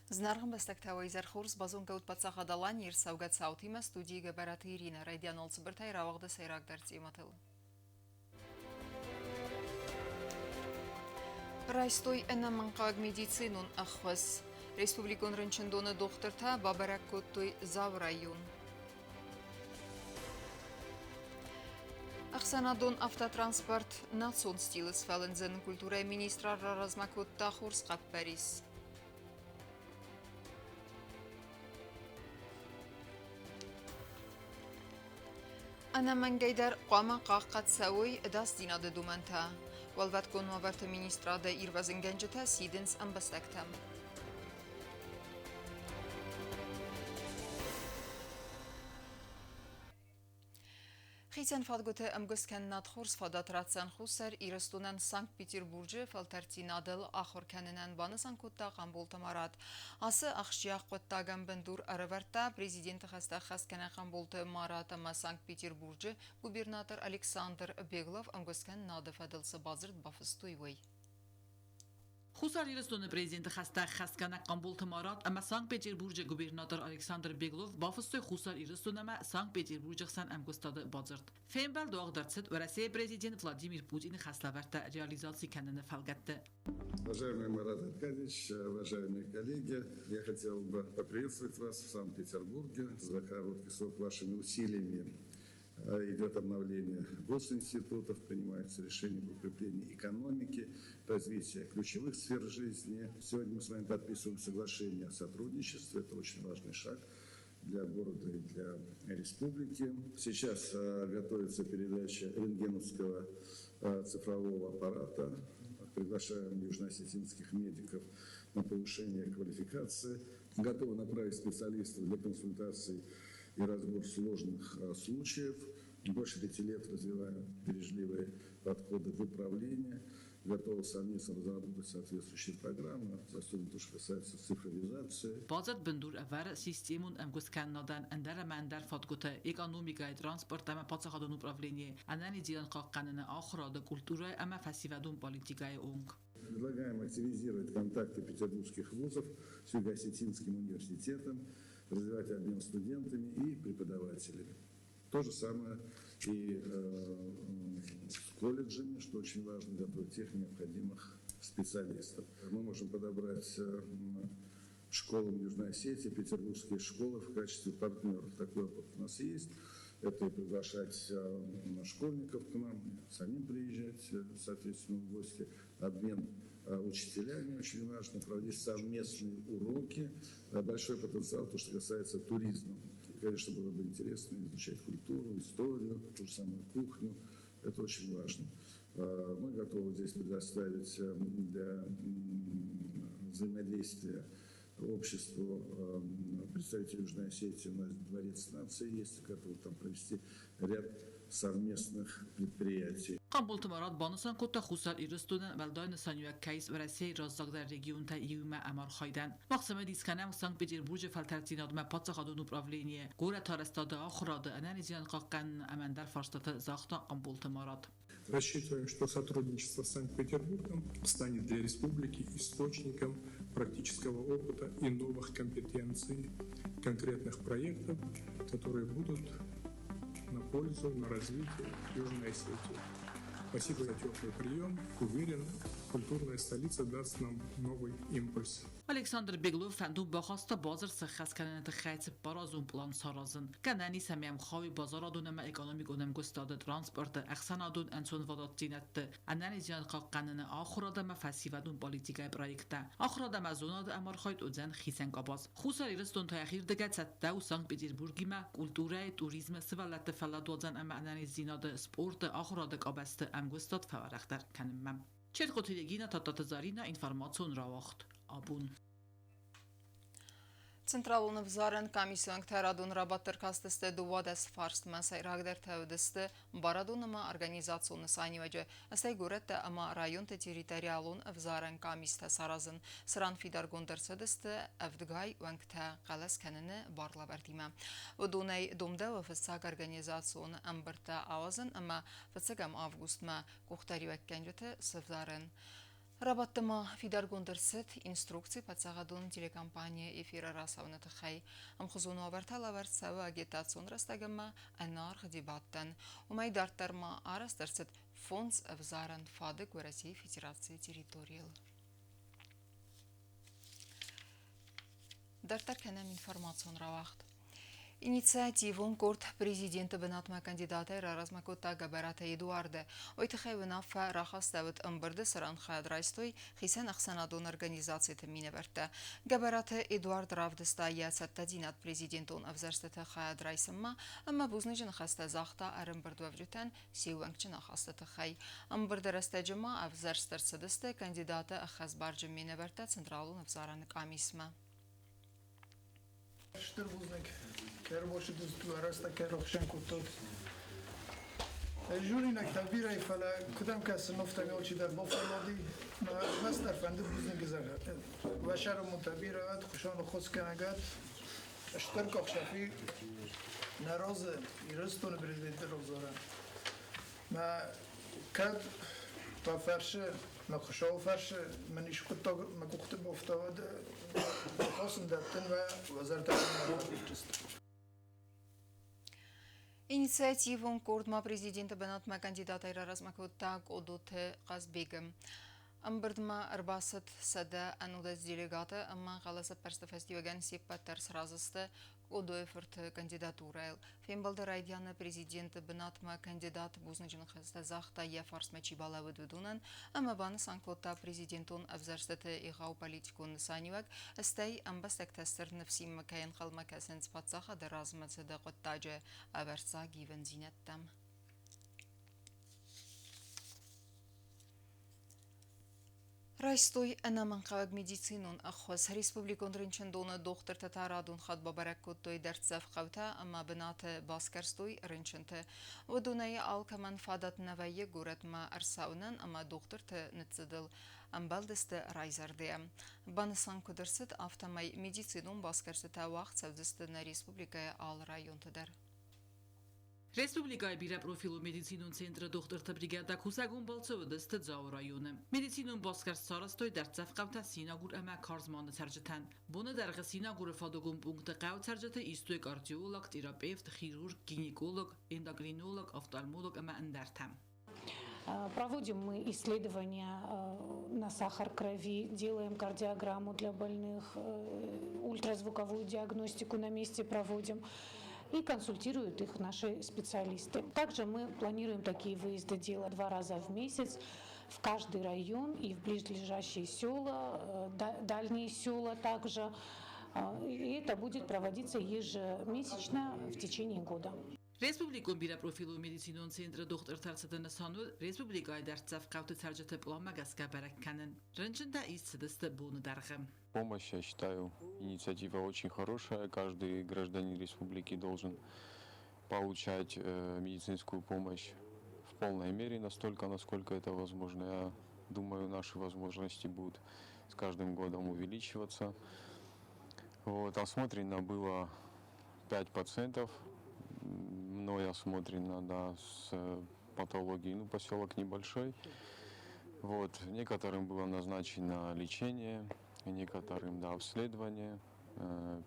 Зынаргъ ӕмбӕстӕгтӕ, уӕ изӕр хорз! Базонгӕ ут Паддзахад Аланийы ӕрцӕугӕ цаутимӕ студийы Гӕбӕраты Иринӕ райдианон цыбыртӕй рауагъды сӕйрагдӕр темӕтыл. Райстой ӕнӕмӕнгхъӕуӕг медицинон ӕххуыс. Республикон рынчындоны дохтыртӕ бабӕрӕг кодтой Дзауы район. Ӕхсӕнадон автотранспорт национ стилы сфӕлындзӕн культурӕйы министрад раразмӕ кодта хорз хъӕппӕрис. Ӕнӕмӕнгӕйдӕр хъуамӕ хъахъхъӕд цӕуой ӕдасдзинады домӕнтӕ. Уӕлвӕткон уавӕрты министрады ирвӕзынгӕнджытӕ сидынц ӕмбӕстӕгтӕм. Хицӕн фадгуыты ӕмгуысткӕнынад хорз фадат ратдзӕн Хуссар Ирыстонӕн Санкт-Петербурджы фӕлтӕрддзинадыл ахуыр кӕнынӕн, банысан кодта Хъамболты Марат. Ацы ахсджиаг хъуыддагӕн бындур ӕрӕвӕрдта президенты хӕстӕ ӕххӕстгӕнӕг Хъамболты Марат ӕмӕ Санкт-Петербурджы губернатор Александр Беглов ӕмгуысткӕнынады фӕдыл цы бадзырд бафыстой, уый. Хуссар Ирыстоны президенты хӕстӕ ӕххӕстгӕнӕг Хъамболты Марат ӕмӕ Санкт-Петербурджы губернатор Александр Беглов бафыстой Хуссар Ирыстон ӕмӕ Санкт-Петербурджы хсӕн ӕмгуыстады бадзырд. Фембӕлд уагъд ӕрцыд Уӕрӕсейы президент Владимир Путины хӕслӕвӕрдтӕ реализаци кӕныны фӕлгӕтты. Уважаемый Марат Аркадьевич, уважаемые коллеги, я хотел бы поприветствовать вас в Санкт-Петербурге за короткий срок вашими усилиями идет обновление госинститутов, принимаются решения по укреплению экономики, развития ключевых сфер жизни. Сегодня мы с вами подписываем соглашение о сотрудничестве. Это очень важный шаг для города и для республики. Сейчас готовится передача рентгеновского цифрового аппарата. Приглашаем южноосетинских медиков на повышение квалификации. Готовы направить специалистов для консультаций и разбор сложных случаев. Больше 5 лет развиваем бережливые подходы в управлении. Готовы совместно разработать соответствующие программы, особенно то, что касается цифровизации. Бадзырд бындур ӕвӕры системон ӕмгуысткӕнынадӕн ӕндӕр ӕмӕ ӕндӕр фадгуыты, экономикӕйы, транспорт ӕмӕ паддзахадон управленийы, ӕнӕниздзинад хъахъхъӕныны, ахуырады, культурӕйы ӕмӕ фӕсивӕдон политикӕйы онг. Предлагаем активизировать контакты петербургских вузов с Юго-Осетинским университетом, развивать обмен студентами и преподавателями. То же самое и с колледжами, что очень важно, готовить тех необходимых специалистов. Мы можем подобрать школам Южной Осетии, петербургские школы в качестве партнеров. Такой опыт у нас есть. Это и приглашать школьников к нам, самим приезжать, соответственно, в гости. Обмен учителями очень важно, проводить совместные уроки. Большой потенциал, то, что касается туризма. И, конечно, было бы интересно изучать культуру, историю, ту же самую кухню. Это очень важно. Мы готовы здесь предоставить для взаимодействия обществу представителей Южной Осетии. У нас Дворец нации есть, готовы там провести ряд совместных предприятий. Хъамболты Марат банысан кодта Хуссар Ирыстонӕн уӕлдай нысаниуӕг кӕй ис Уӕрӕсейы раззагдӕр регионтӕй иумӕ ӕмархайдӕн. Мах цымыдис кӕнӕм Санкт-Петербурджы фӕлтӕрддзинадмӕ паддзахадон управленийы, горӕтарӕзтады, ахуырады, ӕнӕниздзинад хъахъхъӕныны ӕмӕ ӕндӕр фарстаты, загъта Хъамболты Марат. Рассчитываем, что сотрудничество с Санкт-Петербургом станет для республики источником практического опыта и новых компетенций, конкретных проектов, которые будут на пользу, на развитие Южной Осетии. Спасибо за теплый прием. Уверен, культурная столица даст нам новый импульс. Александр Беглов фӕндон бахаста бадзырд сӕххӕст кӕныны тыххӕй цыппаразон пълан саразын. Гӕнӕн ис ӕмӕ йӕм хауй базарадон ӕмӕ экономикон ӕмгуыстады, транспорты, ӕхсӕнадон ӕнцонвадатдзинӕдты, ӕнӕниздзинад хъахъхъӕныны, ахуырад ӕмӕ фӕсивӕдон политикӕйы проекттӕ. Ахуырад ӕмӕ зонады ӕмархайд уыдзӕн хицӕн къабаз. Хуссар Ирыстон та йӕхирдыгӕй цӕттӕ у Санкт-Петербургимӕ культурӕйы, туризмы, сывӕллӕтты фӕлладуадзӕн ӕмӕ ӕнӕниздзинады, спорты, ахуырады къабӕзты ӕмгуыстад фӕуӕрӕхдӕр кӕнынмӕ. Четкоты Регина, Тадтаты Зарина, информацион рауагъд. Абон. Централон ӕвзарӕн къамисы уӕнгтӕ радон рабадт ӕркастысты 12 фарстмӕ. Сӕйрагдӕртӕ уыдысты барадон ӕмӕ организацион нысаниуӕджы, стӕй горӕттӕ ӕмӕ районты территориалон ӕвзарӕн къамистӕ саразын, цыран фидаргонд ӕрцыдысты ӕвдгай уӕнгтӕ хъӕлӕс кӕныны барлӕвӕрдимӕ. Уыдонӕй домдӕуы фыццаг организацион ӕмбырдтӕ ауадзын ӕмӕ фыццӕгӕм августмӕ къухдариуӕггӕнджыты сӕвзарын. Рабадты ма фидаргонд ӕрцыд инструкци паддзахадон телекомпанийы эфиры рацӕуыны тыххӕй. Ӕмхуызон уавӕртӕ лӕвӕрд цӕуы агитацион рӕстӕг ӕмӕ ӕнӕаргъ дебаттӕн. Уымӕй дарддӕр ма арӕзт ӕрцыд фондз ӕвзарӕн фадыг Уӕрӕсейы Федерацийы территорийыл. Дарддӕр кӕнӕм информацион рауагъд. Инициативон къорд президенты бынатмӕ кандидатӕй раразмӕ кодта Гӕбӕраты Эдуарды. Уый тыххӕй уынаффӕ рахастӕуыд ӕмбырды, цыран хайад райстой хицӕн ӕхсӕнадон организациты минӕвӕрттӕ. Гӕбӕраты Эдуард равдыста йӕ цӕттӕдзинад президентон ӕвзӕрстыты хайад райсынмӕ ӕмӕ бузныджы ныхӕстӕ загъта ӕрӕмбырдуӕвджытӕн се ууӕнкджын ахасты тыххӕй. Ӕмбырды рӕстӕджы ма ӕвзӕрст ӕрцыдысты кандидаты ӕххӕстбарджын минӕвӕрттӕ Централон ӕвзарӕны къамисмӕ. Стыр бузныг, кӕрбосыдызту арӕзта кӕрохсӕн кодтат. Журинӕгтӕ бирӕ, фӕлӕ куыдӕм кӕсы нофтӕм алчидӕр бафӕллади. Мӕ фӕнды бузныг зӕгъын. Уӕ сӕрымонтӕ бирӕ ӕд, хуысаны хосгӕнӕгад. Стыр къахсӕфи нӕ разы Ирыстоны президенты равзарӕн. Мӕ кӕд фӕфӕрсы, мӕ Хуыцауы фӕрсы, мын ис хъуыддаг мӕ къухты бафтауӕд, ныхас ын дӕттын уӕ уӕ зӕрдӕтӕ Инициативон къордмӕ президенты бынатмӕ кандидатӕй раразмӕ кодта Къодоты Хъазбегы. Ӕмбырдмӕ ӕрбацыд 190 делегаты ӕмӕ хъӕлӕсӕппӕрсты фӕстиуӕгӕн се ппӕт дӕр сразы сты Къодойы-фырты кандидатурӕйыл. Фембӕлды райдианы президенты бынатмӕ кандидат бузныджы ныхӕстӕ загъта йӕ фарсмӕ чи балӕууыд, уыдонӕн ӕмӕ банысан кодта президентон ӕвзӕрстыты егъау политикон нысаниуӕг, стӕй ӕмбӕстӕгтӕ стыр ныфсимӕ кӕй ӕнхъӕлмӕ кӕсынц паддзахады размӕцыды хъуыддаджы ӕвӕрццаг ивындзинӕдтӕм. Райстой ӕнӕмӕнгхъӕуӕг медицинон ӕххуыс. Республикон рынчындоны дохтыртӕ та радон хатт бабӕрӕг кодтой дӕрддзӕф хъӕутӕ ӕмӕ бынаты басгӕрстой рынчынты. Уыдонӕй алкӕмӕн фадат нӕ вӕййы горӕтмӕ ӕрцӕуынӕн ӕмӕ дохтырты ныццыдыл ӕмбӕлдысты райзӕрдӕйӕ. Банысан куыд ӕрцыд, афтӕмӕй медицинон басгӕрстытӕ уагъд цӕудзысты нӕ республикӕйы алы районты дӕр. Республикӕйы бирӕпрофилон медицинон центры дохтырты бригадӕ кусӕгон балцы уыдысты Дзауы районы. Медицинон басгӕрст сарӕзтой дӕрддзӕф хъӕутӕ Синагур ӕмӕ Карзманы цӕрджытӕн. Боны дӕргъы Синагуры фадыгон пункты хъӕуы цӕрджыты истой кардиолог, терапевт, хирург, гинеколог, эндокринолог, офтальмолог ӕмӕ ӕндӕртӕ. Проводим мы исследования на сахар крови, делаем кардиограмму для больных, ультразвуковую диагностику на месте проводим и консультируют их наши специалисты. Также мы планируем такие выезды делать два раза в месяц в каждый район и в близлежащие села, дальние села также. И это будет проводиться ежемесячно в течение года. Республикон бирӕпрофилон медицинон центры дохтыртӕ ӕрцыды нысан уыд республикӕйы дӕрддзӕф хъӕуты цӕрджыты пъланмӕ гӕсгӕ бӕрӕг кӕнын. Рынчынтӕ ист цыдысты боны дӕргъы. Помощь, я считаю, инициатива очень хорошая. Каждый гражданин республики должен получать медицинскую помощь в полной мере, настолько, насколько это возможно. Я думаю, наши возможности будут с каждым годом увеличиваться. Вот, осмотрено было 5 пациентов, мной осмотрено, да, с патологией. Ну, поселок небольшой. Вот, некоторым было назначено лечение, некоторым, да, обследование,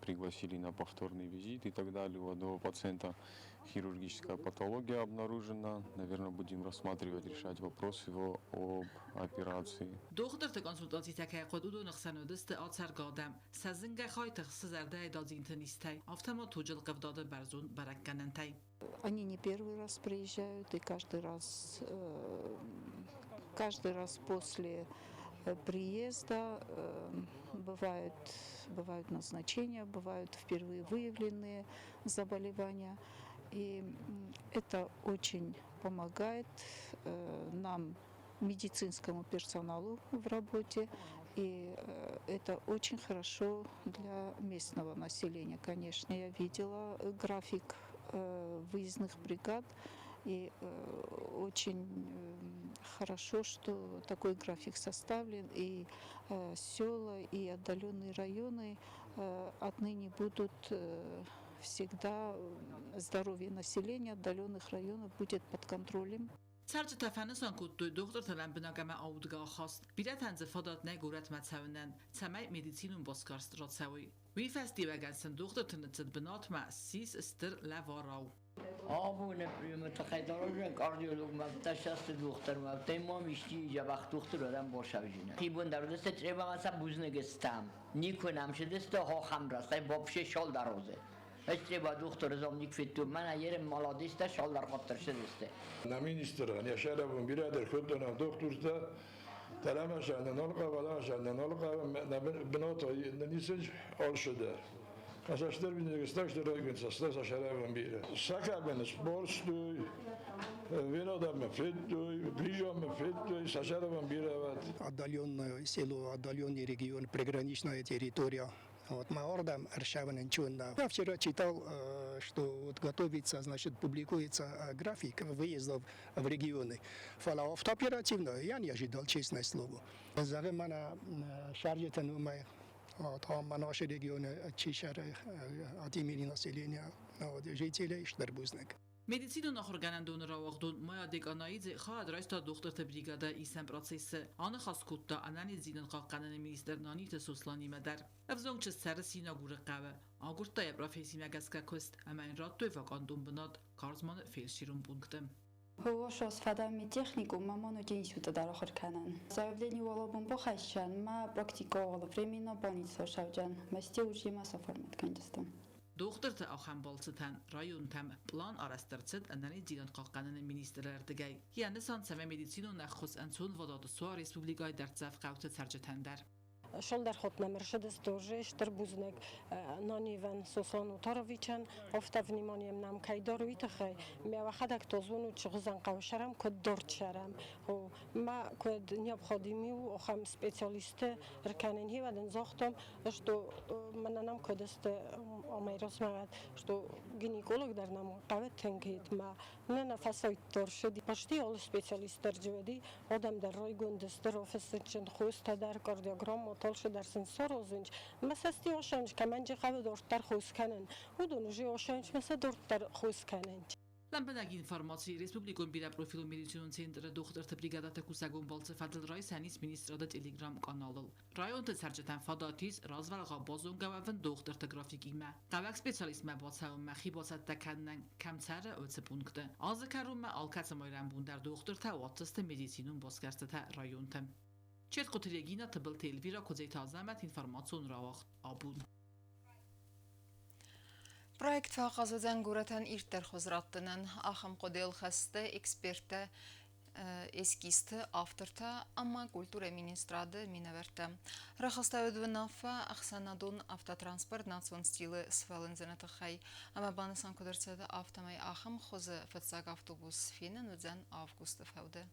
пригласили на повторный визит и так далее. У одного пациента хирургическая патология обнаружена. Наверное, будем рассматривать, решать вопрос его об операции. Дохтырты консультацитӕ кӕй хъуыд, уыдоны хсӕн уыдысты ацӕргӕ адӕм. Сӕ зынгӕ хай тыхсы зӕрдӕйы дадзинты низтӕй, афтӕ ма туджы ӕлхъывдады бӕрзонд бӕрӕггӕнӕнтӕй. Они не первый раз приезжают, и каждый раз после приезда бывают назначения, бывают впервые выявленные заболевания. И это очень помогает нам, медицинскому персоналу в работе. И это очень хорошо для местного населения. Конечно, я видела график выездных бригад, и очень хорошо, что такой график составлен, и села, и отдаленные районы отныне будут всегда, здоровье населения отдаленных районов будет под контролем. Цӕрджытӕ фӕнысан кодтой дохтырты лӕмбынӕг ӕмӕ аудгӕ ахаст. Бирӕтӕн дзы фадат нӕй горӕтмӕ цӕуынӕн, цӕмӕй медицинон басгӕрст рацӕуой. Уый фӕстиуӕгӕн сын дохтырты ныццыд бынатмӕ ссис стыр лӕварау. Абоны тыххӕй дорожен кардиологмӕ тӕссасты дохтырмӕ, ма мисти дзӕбӕх дохтыр адӕм басавзина. Хибон дӕр уыдысты чъребамӕ бузныг стӕм. Никуы нӕм сыдысты хохӕмраст, вообще шол дарозе. Эстреба дохтыр зомник фетту, мӕнӕ ерем молодец шолдар qotirshidiste. На министр, Яшаровым бирӕдӕр кодтон дохтурта, таламашан, нолqa, нолqa, бнота, нисыч олшыдӕр. Асаштар бинегысташ дөрөгөн сашаравым бирӕ. Сакабен спортстой, винодам феттой, ближам феттой, сашаравым бирӕ. Отдаленное село, отдаленный регион, приграничная территория. Вот мы ордам Аршаван Чунна. Я вчера читал, что вот готовится, значит, публикуется график выездов в регионы. Фӕлӕ оперативно я не ожидал, честное слово. Зӕгъы мӕнӕ шарджытӕн уымӕй вот, наши регионы чишары от имени населения, вот, жителей стыр бузныг. Медицинон ахуыргӕнӕндоны рауагъдон Майя Деканаидзе хайад райста дохтырты бригадӕ исӕн процессы. Аныхас кодта ӕнӕниздзинад хъахъхъӕныны министр Наниты Сосланимӕ дӕр. Ӕвзонг чызг цӕры Синагуры хъӕуы. Агуырдта йӕ профессимӕ гӕсгӕ куыст ӕмӕ йын радтой вакантон бынат Карзманы фельдшерон пункты. Хорошо сфадами техникум, ма моно института дӕр ахуыр кӕнӕн. Заявление уолобон бахӕссӕн, ма практика временно больница шавджан, масте уже ма оформить кӕнджыстӕм. Дохтырты ахӕм балцытӕн районтӕм пълан арӕзт ӕрцыд ӕнӕниздзинад хъахъхъӕныны министры ӕрдыгӕй. Йӕ нысан, цӕмӕй медицинон ӕххуыс ӕнцонвадат суа республикӕйы дӕрддзӕф хъӕуты цӕрджытӕн дӕр. Шолдар хотнам ршыдысты стыр бузныг Нанивӕн Сослан Утаровичӕн, афтӕ вниманием нам кӕй дары, уый тыххӕй. Мӕ уӕхӕдӕг то зонут, чыгъуызӕн хъӕуы сӕрӕм, куыд дорт сӕрӕм. Ма куыд необходимый у ахӕм специалисты ркӕнын. Хивӕдын загътам, что мӕнӕ нам куыд сты амӕй размӕ, что гинеколог дӕр нам хъӕуы тынг ма нӕ нӕ фӕсайддӕр шыди. Почти all специалист дӕр джывӕди, одам дӕр райгонд сты офисычын хостӕ дӕр, кардиограмма талшы дӕр сын саразынч. Ма сӕсти ошанч, кӕмӕнджы хъӕуы дорддӕр хос кӕнын. Уыдон уже ошанч, ма сӕ дорддӕр хос кӕнын. Лӕмбынӕг информаци республикон бирӕпрофилон медицинон центры дохтырты бригадӕты кусӕгон балцы фӕдыл райсӕн ис министрады телеграм-каналыл. Районты цӕрджытӕн фадат ис развӕлгъау базонгӕ уӕвын дохтырты графикимӕ. Хъӕуӕг специалистмӕ бацӕуынмӕ хи бацӕттӕ кӕнынӕн кӕм цӕры, уыцы пункты. Азы кӕронмӕ алкӕцы майрӕмбон дӕр дохтыртӕ уадздзысты медицинон басгӕрстытӕ районты. Четхъуты Регина, Тыбылты Эльвира, Куыдзеты Азӕмӕт, информацион рауагъд Абон. Проект фӕахъаз уыдзӕн горӕтӕн ирддӕр хуыз раттынӕн. Ахӕм хъуыдыйыл хӕсты эксперттӕ, эскизты автортӕ ӕмӕ культурӕйы министрады минӕвӕрттӕ. Рахастӕуыд уынаффӕ ӕхсӕнадон автотранспорт национ стилы сфӕлындзыны тыххӕй. Ӕмӕ банысан куыд ӕрцыд, афтӕмӕй ахӕм хуызы фыццаг автобус фенӕн уыдзӕн августы фӕуды.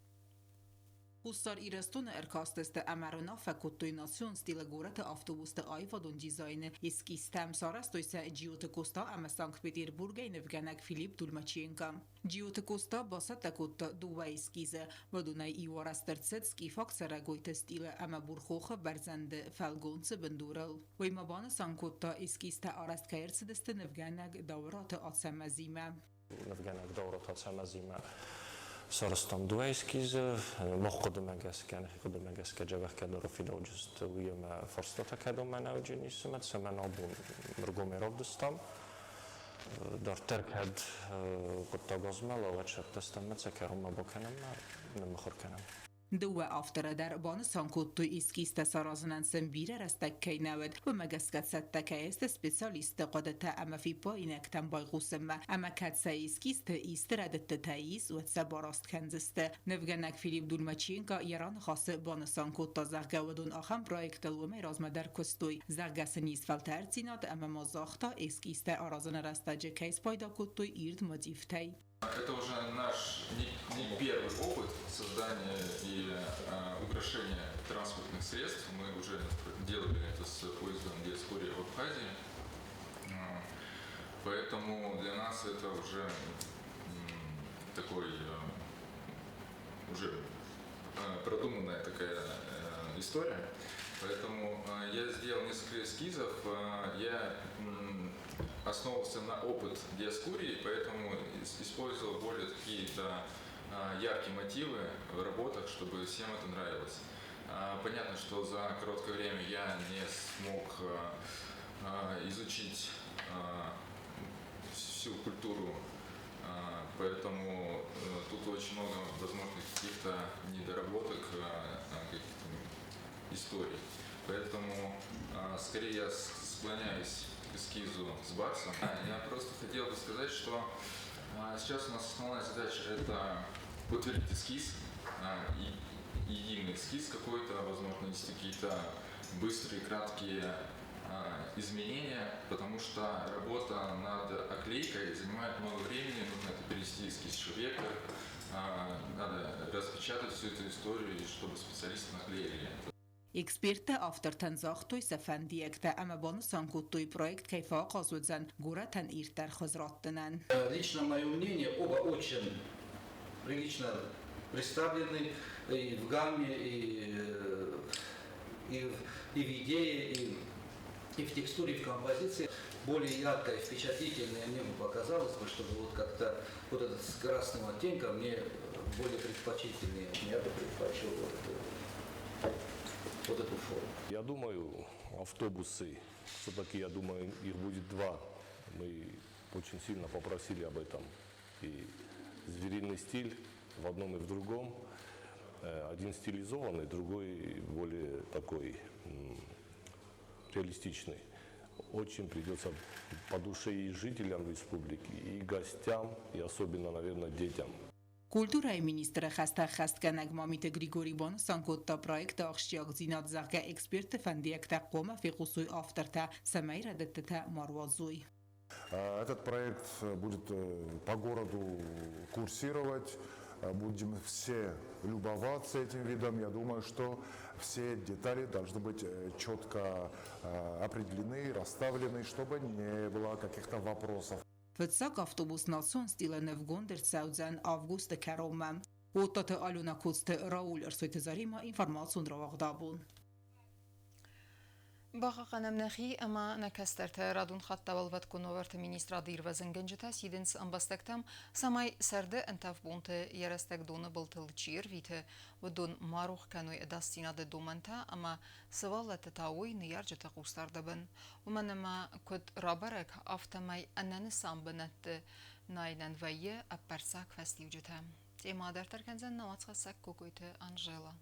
Хуссар Ирыстоны ӕркастысты ӕмӕ ӕруынаффӕ кодтой национ стилы горӕты автобусты аивадон дизайны эскизтӕм. Сарӕзтой сӕ Джиоты Коста ӕмӕ Санкт-Петербургӕй нывгӕнӕг Филипп Дульмаченко. Джиоты Коста бацӕттӕ кодта дыууӕ эскизы. Уыдонӕй иу арӕзт ӕрцыд скифаг цӕрӕгойты стилы ӕмӕ Бурхохы бӕрзӕнды фӕлгонцы бындурыл. Уый ма банысан кодта, эскизтӕ арӕзт кӕй ӕрцыдысты нывгӕнӕг Дауыраты Ацӕмӕзимӕ. Нывгӕнӕг Дауыраты Ацӕмӕзимӕ сарӕзтам дыууӕ эскизы. Мах хъуыдымӕ гӕсгӕ, нӕхи хъуыдымӕ гӕсгӕ дзӕбӕх кӕддӕр фидауджысты, уыимӕ фарстатӕ кӕдонмӕ нӕ уыди ницымӕ, цӕмӕн абон ргомӕй равдыстам. Дарддӕр кӕд хъуыддаг азмӕла, уӕд цӕттӕ стӕм ӕмӕ сӕ кӕронмӕ бакӕнӕм ӕмӕ ныммыхуыр кӕнӕм. Дыууӕ авторы дӕр банысан кодтой, эскизтӕ саразынӕн сын бирӕ рӕстӕг кӕй нӕ уыд, уымӕ гӕсгӕ цӕттӕ кӕй сты специалистты хъуыдытӕ ӕмӕ фиппаинӕгтӕм байхъусынмӕ. Ӕмӕ кӕд сӕ эскизты исты рӕдыдтытӕ ис, уӕд сӕ бараст кӕндзысты. Нывгӕнӕг Филипп Дульмаченко йӕ раныхасы банысан кодта, зӕгъгӕ, уыдон ахӕм проектыл уымӕй размӕ дӕр куыстой, зӕгъгӕ сын ис фӕлтӕрддзинад ӕмӕ ма загъта, эскизтӕ аразыны рӕстӕджы кӕй спайда кодтой ирд мотивтӕй. Это уже наш не первый опыт создания и украшения транспортных средств. Мы уже делали это с поездом Диаскория в Абхазии. Поэтому для нас это уже такой уже продуманная такая история. Поэтому я сделал несколько эскизов. Я основывался на опыт Диаскурии, поэтому использовал более такие, да, яркие мотивы в работах, чтобы всем это нравилось. Понятно, что за короткое время я не смог изучить всю культуру, поэтому тут очень много возможных каких-то недоработок, каких-то историй. Поэтому скорее я склоняюсь к эскизу с Барсом. Я просто хотел бы сказать, что сейчас у нас основная задача – это утвердить эскиз, единый эскиз какой-то, возможно, нести какие-то быстрые, краткие изменения, потому что работа над оклейкой занимает много времени, нужно это перевести эскиз в вектор, надо распечатать всю эту историю, чтобы специалисты наклеили это. Эксперттӕ автортӕн загътой сӕ фӕндиӕгтӕ ӕмӕ банысан кодтой, проект кӕй фӕахъаз уыдзӕн горӕтӕн ирддӕр хуыз раттынӕн. Лично мое мнение, оба очень прилично представлены и в гамме, и в идее, и в текстуре, и в композиции. Более яркое, впечатлительное мне бы показалось бы, чтобы вот как-то вот этот с красным оттенком мне более предпочтительнее. Я бы предпочел вот эту форму. Я думаю, автобусы, все-таки, я думаю, их будет два. Мы очень сильно попросили об этом. И звериный стиль в одном и в другом. Один стилизованный, другой более такой реалистичный. Очень придется по душе и жителям республики, и гостям, и особенно, наверное, детям. Культурӕйы министры хӕстӕ ӕххӕстгӕнӕг Мамиты Григори банысан кодта проекты ахсджиагдзинад, зӕгъгӕ, экспертты фӕндиӕгтӕ хъуамӕ фехъусой автортӕ, цӕмӕй рӕдыдтытӕ ма руадзой. Этот проект будет по городу курсировать, будем все любоваться этим видом. Я думаю, что все детали должны быть четко определены, расставлены, чтобы не было каких-то вопросов. Фыццаг автобус национ стилы нывгонд ӕрцӕудзӕн августы кӕронмӕ. Оттаты Алена, Коцты Рауль, Ӕрсойты Зарима, информацион рауагъд «Абон». Бахъахъхъӕнӕм нӕхи ӕмӕ нӕ кӕстӕрты. Радон хатт Уӕлвӕткон уавӕрты министрады ирвӕзынгӕнджытӕ сидынц ӕмбӕстӕгтӕм, цӕмӕй сӕрды ӕнтӕф бонты йӕ рӕстӕг доны былтыл чи ӕрвиты, уыдон ма рох кӕной ӕдасдзинады домӕнтӕ ӕмӕ сывӕллӕтты та уой ныййарджыты хъусдарды бын. Уымӕн ӕмӕ куыд рабӕрӕг, афтӕмӕй ӕнӕнысан бынӕтты найынӕн вӕййы ӕппӕрцаг фӕстиуджытӕ. Темӕ дарддӕр кӕндзӕн нӕ уацхӕссӕг Кокойты Анжела.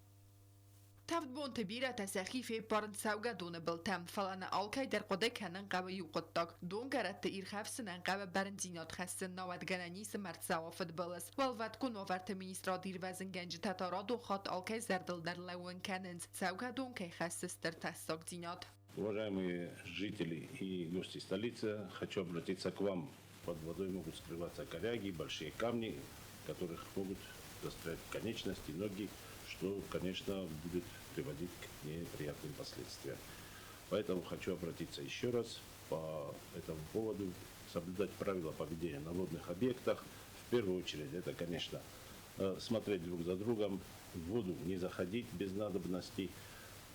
Тӕвд бонты бирӕтӕ сӕхи феппарынц цӕугӕдоны былтӕм, фӕлӕ нӕ алкӕй дӕр хъуыды кӕнын хъӕуы иу хъуыддаг: донгӕрӕтты ирхӕфсынӕн хъӕуы бӕрндзинад хӕссын, науӕд гӕнӕн ис ӕмӕ ӕрцӕуа фыдбылыз. Уӕлвӕткон уавӕрты министрады ирвӕзынгӕнджытӕ та радон хатт алкӕй зӕрдыл дӕр лӕууын кӕнынц, цӕугӕдон кӕй хӕссы стыр тӕссагдзинад. Уважаемые жители и гости столицы, хочу обратиться к вам. Под водой могут скрываться коряги, большие камни, в которых могут застрять конечности, ноги, что, конечно, будет приводить к неприятным последствиям. Поэтому хочу обратиться еще раз по этому поводу, соблюдать правила поведения на водных объектах. В первую очередь, это, конечно, смотреть друг за другом, в воду не заходить без надобности,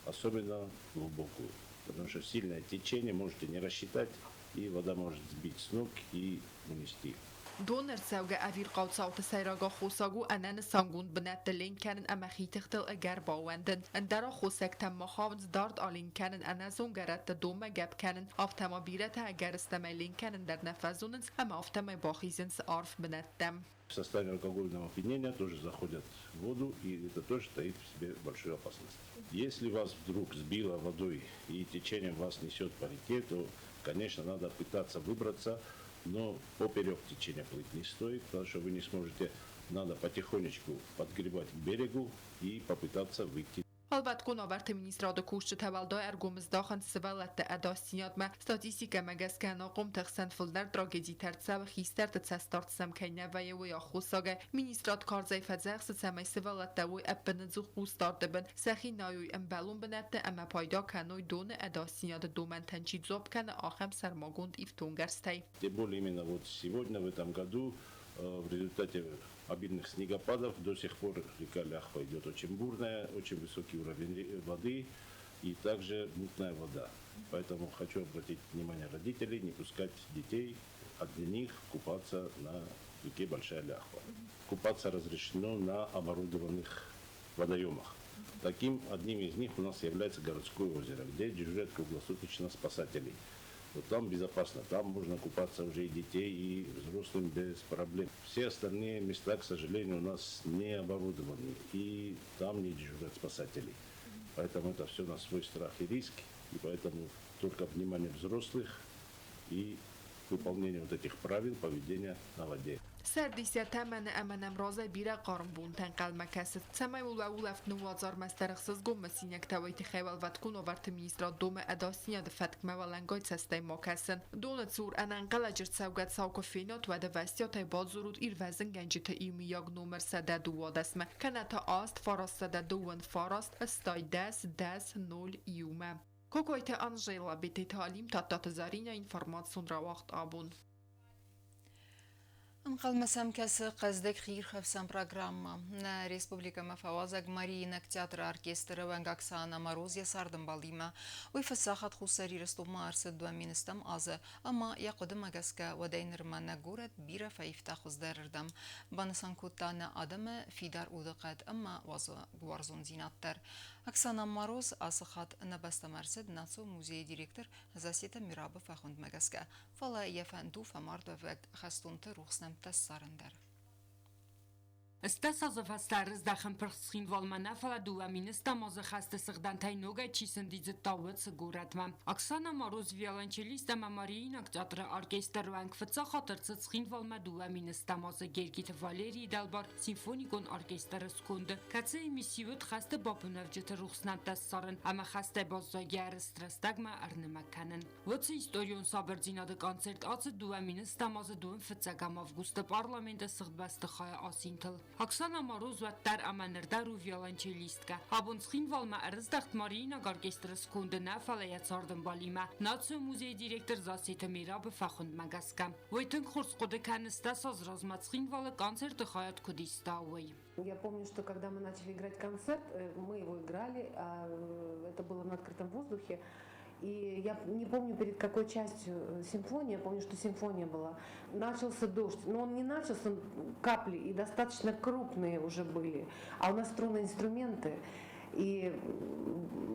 особенно глубокую, потому что сильное течение можете не рассчитать, и вода может сбить с ног и унести. Доны ӕрцӕугӕ ӕвирхъау цауты сӕйраг аххосаг у ӕнӕнысангонд бынӕтты ленк кӕнын ӕмӕ хи тыхтыл ӕгӕр баууӕндын. Ӕндӕр аххосӕгтӕм ма хауынц дард аленк кӕнын, ӕнӕзонгӕ рӕтты донмӕ гӕпп кӕнын, афтӕ ма бирӕтӕ ӕгӕрыстӕмӕй ленк кӕнын дӕр нӕ фӕзонынц ӕмӕ афтӕмӕй бахизынц арф бынӕттӕм. В состоянии алкогольного опьянения тоже заходят в воду, и это тоже таит в себе большую опасность. Если вас вдруг сбило водой и течением вас несет по реке, то, конечно, надо пытаться выбраться, но поперек течения плыть не стоит, потому что вы не сможете. Надо потихонечку подгребать к берегу и попытаться выйти. Уӕлвӕткон уавӕрты министрады кусджытӕ уӕлдай ӕргом здахынц сывӕллӕтты ӕдасдзинадмӕ. Статистикӕмӕ гӕсгӕ ӕнахъомты хсӕн фылдӕр трагедитӕ ӕрцӕуы хистӕрты цӕстдард сӕм кӕй нӕ вӕййы, уый аххосагӕй. Министрад карзӕй фӕдзӕхсы, цӕмӕй сывӕллӕттӕ уой ӕппынӕдзух хъусдарды бын, сӕхи найой ӕмбӕлон бынӕтты ӕмӕ пайда кӕной доны ӕдасдзинады домӕнтӕн чи дзуапп кӕны, ахӕм сӕрмагонд ифтонггӕрзтӕй. Тем более именно вот сегодня, в этом году, в результате обильных снегопадов до сих пор река Лиахва идет очень бурная, очень высокий уровень воды и также мутная вода. Поэтому хочу обратить внимание родителей, не пускать детей одних купаться на в реке Большая Ляхва. Купаться разрешено на оборудованных водоемах. Таким одним из них у нас является городское озеро, где дежурят круглосуточно спасатели. Вот там безопасно, там можно купаться уже и детей, и взрослым без проблем. Все остальные места, к сожалению, у нас не оборудованы, и там не дежурят спасатели. Поэтому это все на свой страх и риск, и поэтому только внимание взрослых и выполнение вот этих правил поведения на воде. Сӕрды сӕ тӕмӕны ӕмӕ нӕм разӕй бирӕ хъарм бонтӕ ӕнхъӕлмӕ кӕсы. Цӕмӕй уыл уӕ улӕфт ныууадза ӕрмӕстдӕр ӕхсызгон мысинӕгтӕ, уый тыххӕй Уӕлвӕткон уавӕрты министрад домы ӕдасдзинады фӕткмӕ уӕлӕнгай цӕстӕй ма кӕсын. Доны цур ӕнӕнхъӕлӕджы рцӕугӕ цау куы фенат, уӕд ӕвӕстиатӕй бадзурут ирвӕзынгӕнджыты иумиаг номыр 112-мӕ, кӕнӕ та 8 929 80 10 0 иумӕ. Кокойты Анжела, Бететы Алим, Тадтаты Заринӕ, информацион рауагъд абон. Ӕнхъӕлмӕ сӕм кӕсы хъӕздыг хиирхӕфсӕн программӕ. Нӕ республикӕмӕ фӕуазӕг Мариинаг театры оркестры уӕнг Оксана Мороз йӕ цардӕмбалимӕ. Уый фыццаг хатт Хуссар Ирыстонмӕ ӕрцыд 2000 азы ӕмӕ йӕ хъуыдымӕ гӕсгӕ уӕдӕй нырмӕ нӕ горӕт бирӕ фӕивта хуыздӕрырдӕм. Банысан кодта нӕ адӕмы фидар удыхъӕд ӕмӕ уарзондзинад дӕр. Оксана Мороз ацы хатт нӕ бӕстӕмӕ ӕрцыд Национ музейы директор Засеты Мирабы фӕхуындмӕ гӕсгӕ, фӕлӕ йӕ фӕнд у фӕмардуӕвӕг хӕстонты рухс нӕмттӕ ссарын дӕр. 80 азы фӕстӕ ӕрыздӕхын пырх Цхинвалмӕ нӕ, фӕлӕ 2000-ӕм азы хӕсты сыгъдӕнтӕй ногӕй чи сӕндидзыдта, уыцы горӕтмӕ. Оксана Мороз виолончелист ӕмӕ Мариинаг театры оркестры уӕнг фыццаг хатт ӕрцыд Цхинвалмӕ 2000-ӕм азы Гергиты Валерийы дӕлбар симфоникон оркестры сконды, кӕцыйы мисси уыд хӕсты бапынӕвджыты рухс нӕмттӕ ссарын ӕмӕ хӕстӕй баззайгӕ рӕстӕгмӕ ӕрнымӕг кӕнын. Уыцы историон сабырдзинады концерт ацыд 2000-ӕм азы 25 августы парламенты сыгъд бӕстыхайы асинтыл. Оксана Мороз уӕддӕр ӕмӕ ныр дӕр у виолончелисткӕ. Абон Цхинвалмӕ ӕрыздӕхт Мариинаг оркестры сконды нӕ, фӕлӕ йӕ цардӕмбалимӕ, Национ музейы директор Зассеты Мерабы фӕхуындмӕ гӕсгӕ. Уый тынг хорз хъуыды кӕны 80 азы размӕ Цхинвалы концерты хайад куыд иста, уый. Я помню, что когда мы начали играть концерт, мы его играли, а это было на открытом воздухе. И я не помню, перед какой частью симфонии, я помню, что симфония была. Начался дождь, но он не начался, капли, и достаточно крупные уже были. А у нас струнные инструменты. И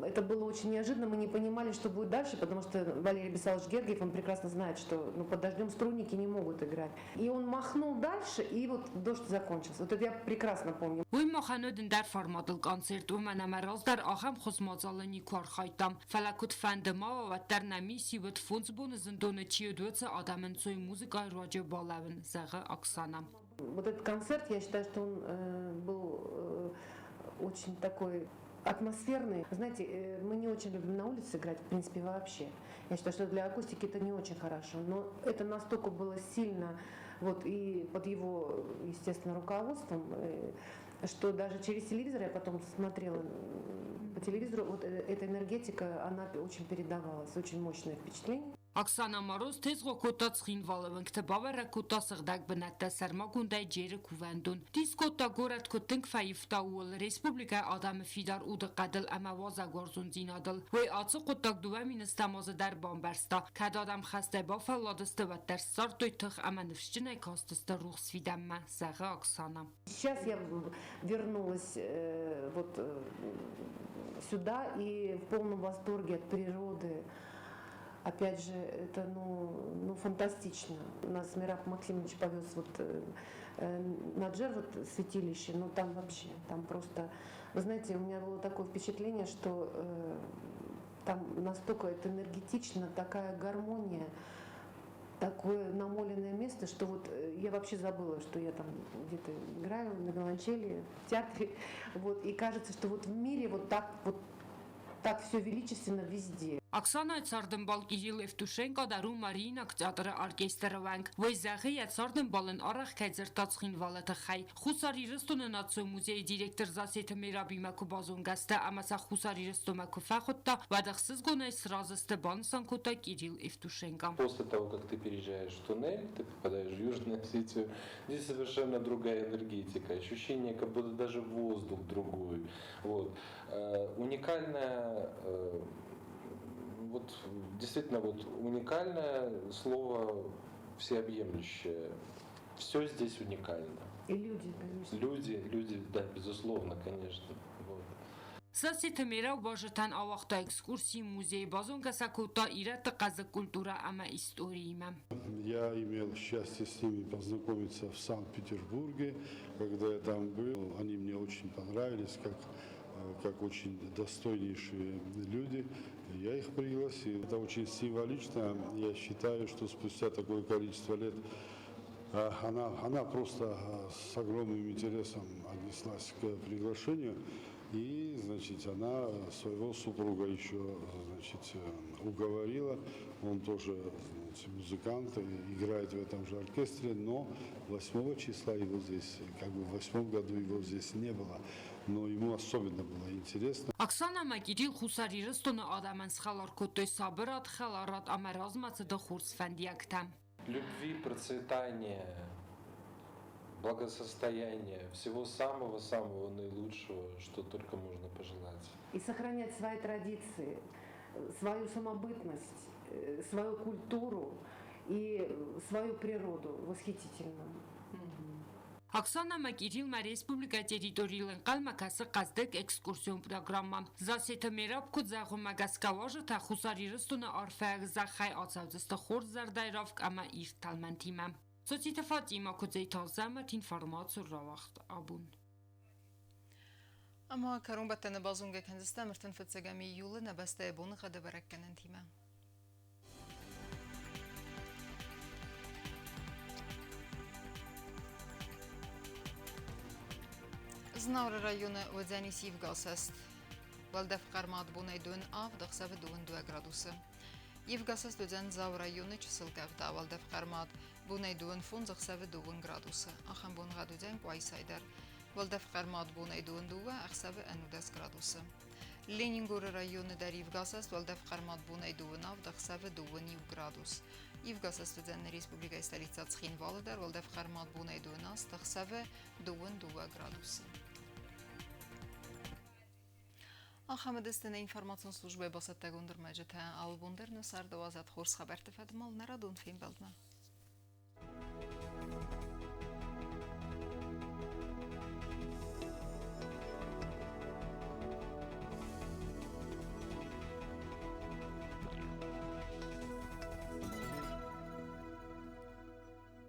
это было очень неожиданно, мы не понимали, что будет дальше, потому что Валерий Бесалович Гергиев, он прекрасно знает, что под дождем струнники не могут играть. И он махнул дальше, и вот дождь закончился. Вот это я прекрасно помню. Уый махӕн уыд ӕндӕр форматыл концерт, уымӕн ӕмӕ раздӕр ахӕм хуыз мадзалы никуы архайдтам. Фӕлӕ куыдфӕнды ма уа, уӕддӕр нӕ мисси уыд фондз боны зындоны чи уыд, уыцы адӕмы ӕнцой музыкӕйы руаджы балӕууын, зӕгъы Оксана. Вот этот концерт, я считаю, что он был очень такой атмосферный. Знаете, мы не очень любим на улице играть, в принципе, вообще. Я считаю, что для акустики это не очень хорошо, но это настолько было сильно, вот, и под его, естественно, руководством, что даже через телевизор, я потом смотрела по телевизору, вот эта энергетика, она очень передавалась, очень мощное впечатление. Оксана Мороз тезгъо кодта Цхинвалы уынгты, бабӕрӕг кодта сыгъдӕг бынӕттӕ, сӕрмагондӕй Джеры кувӕндон. Дис кодта горӕт куыд тынг фӕивта, ууыл, республикӕйы адӕмы фидар удыхъӕдыл ӕмӕ уазӕгуарзондзинадыл. Уый ацы хъуыддаг 2000-ӕм азы дӕр бамбӕрста. Кӕд адӕм хӕстӕй бафӕлладысты, уӕддӕр ссардтой тых ӕмӕ ныфсджынӕй кастысты рухс фидӕнмӕ, зӕгъы Оксана. Сейчас я вернулась вот сюда и в полном восторге от природы. Опять же, это ну, фантастично. Нас Мираб Максимович повез вот на Джер, вот святилище, ну там вообще, там просто, вы знаете, у меня было такое впечатление, что там настолько это энергетично, такая гармония, такое намоленное место, что вот я вообще забыла, что я там где-то играю на виолончели, в театре, вот, и кажется, что вот в мире вот так все величественно везде. Оксанайы цардӕмбал Кирилл Евтушенко дӕр у Мариинаг театры оркестры уӕнг. Уый зӕгъы, йӕ цардӕмбалӕн арӕх кӕй дзырдта Цхинвалы тыххӕй. Хуссар Ирыстоны национ музейы директор Засеты Мерабимӕ куы базонгӕ сты ӕмӕ сӕ Хуссар Ирыстонмӕ куы фӕхуыдта, уӕд ӕхсызгонӕй сразы сты, банысан кодта Кирилл Евтушенко. После того, как ты переезжаешь в туннель, ты попадаешь в Южную Осетию, здесь совершенно другая энергетика, ощущение, как будто даже воздух другой. Вот. Уникальная, вот действительно вот уникальное слово всеобъемлющее. Все здесь уникально. И люди, конечно. Люди, люди, да, безусловно, конечно. Вот. Зассеты Мераб уазджытӕн ауагъта экскурси музейы, базонгӕ сӕ кодта ирӕтты хъӕздыг культурӕ ӕмӕ историимӕ. Я имел счастье с ними познакомиться в Санкт-Петербурге, когда я там был. Они мне очень понравились, как очень достойнейшие люди. Я их пригласил. Это очень символично. Я считаю, что спустя такое количество лет она просто с огромным интересом отнеслась к приглашению. И, значит, она своего супруга еще, значит, уговорила. Он тоже, значит, музыкант, играет в этом же оркестре, но 8 числа его здесь, как бы в 8 году его здесь не было. Но ему особенно было интересно. Оксана ӕмӕ Кирилл Хуссар Ирыстоны адӕмӕн схӕлар кодтой сабырад, хӕларад ӕмӕ размӕцыды хорз фӕндиӕгтӕ. Любви, процветания, благосостояния, всего самого-самого наилучшего, что только можно пожелать. И сохранять свои традиции, свою самобытность, свою культуру и свою природу восхитительную. Оксана ӕмӕ Кириллмӕ республикӕйы территорийыл ӕнхъӕлмӕ кӕсы хъӕздыг экскурсион программӕ. Зассеты Мераб куыд зӕгъы, уымӕ гӕсгӕ уазджытӕ Хуссар Ирыстоны арфӕйаг зӕххӕй ацӕудзысты хорз зӕрдӕйы равг ӕмӕ ирд тӕлмӕнтимӕ. Цоциты Фатимӕ, Куыдзойты Азӕмӕт, информацион рауагъд абон. Ӕмӕ кӕронбӕттӕны базонгӕ кӕндзыстӕм 35 июлы нӕ бӕстӕйы боныгъӕды бӕрӕггӕнӕнтимӕ. Знауыры районы уыдзӕнис ивгӕсӕст. Уӕлдӕф хъӕрмад бонӕй дон авд, ӕхсӕвы 22 градусы. Ивгӕсӕст уыдзӕн Дзауы районы чысыл къӕвда, уӕлдӕф хъӕрмад бонӕй 25, ӕхсӕвы 2 градусы. Ахӕм боныгъӕд уыдзӕн Къуайсайы дӕр. Уӕлдӕф хъӕрмад бонӕй 22, ӕхсӕвы 11 градусы. Ленингоры районы дӕр ивгӕсӕст уӕлдӕф хъӕрмад бонӕй 27, ӕхсӕвы 21 градус. Ивгӕсӕст уыдзӕн нӕ республикӕйы столицӕ Цхинвалы дӕр, уӕлдӕф хъӕрмад бонӕй 28, ӕхсӕвы 22 градусы. Ахӕм уыдысты нӕ информацион службӕйы бацӕттӕгонд ӕрмӕджытӕ. Алы бон дӕр нӕ царды уадзӕд хорз хабӕртты фӕдыл нӕ радон фембӕлдмӕ.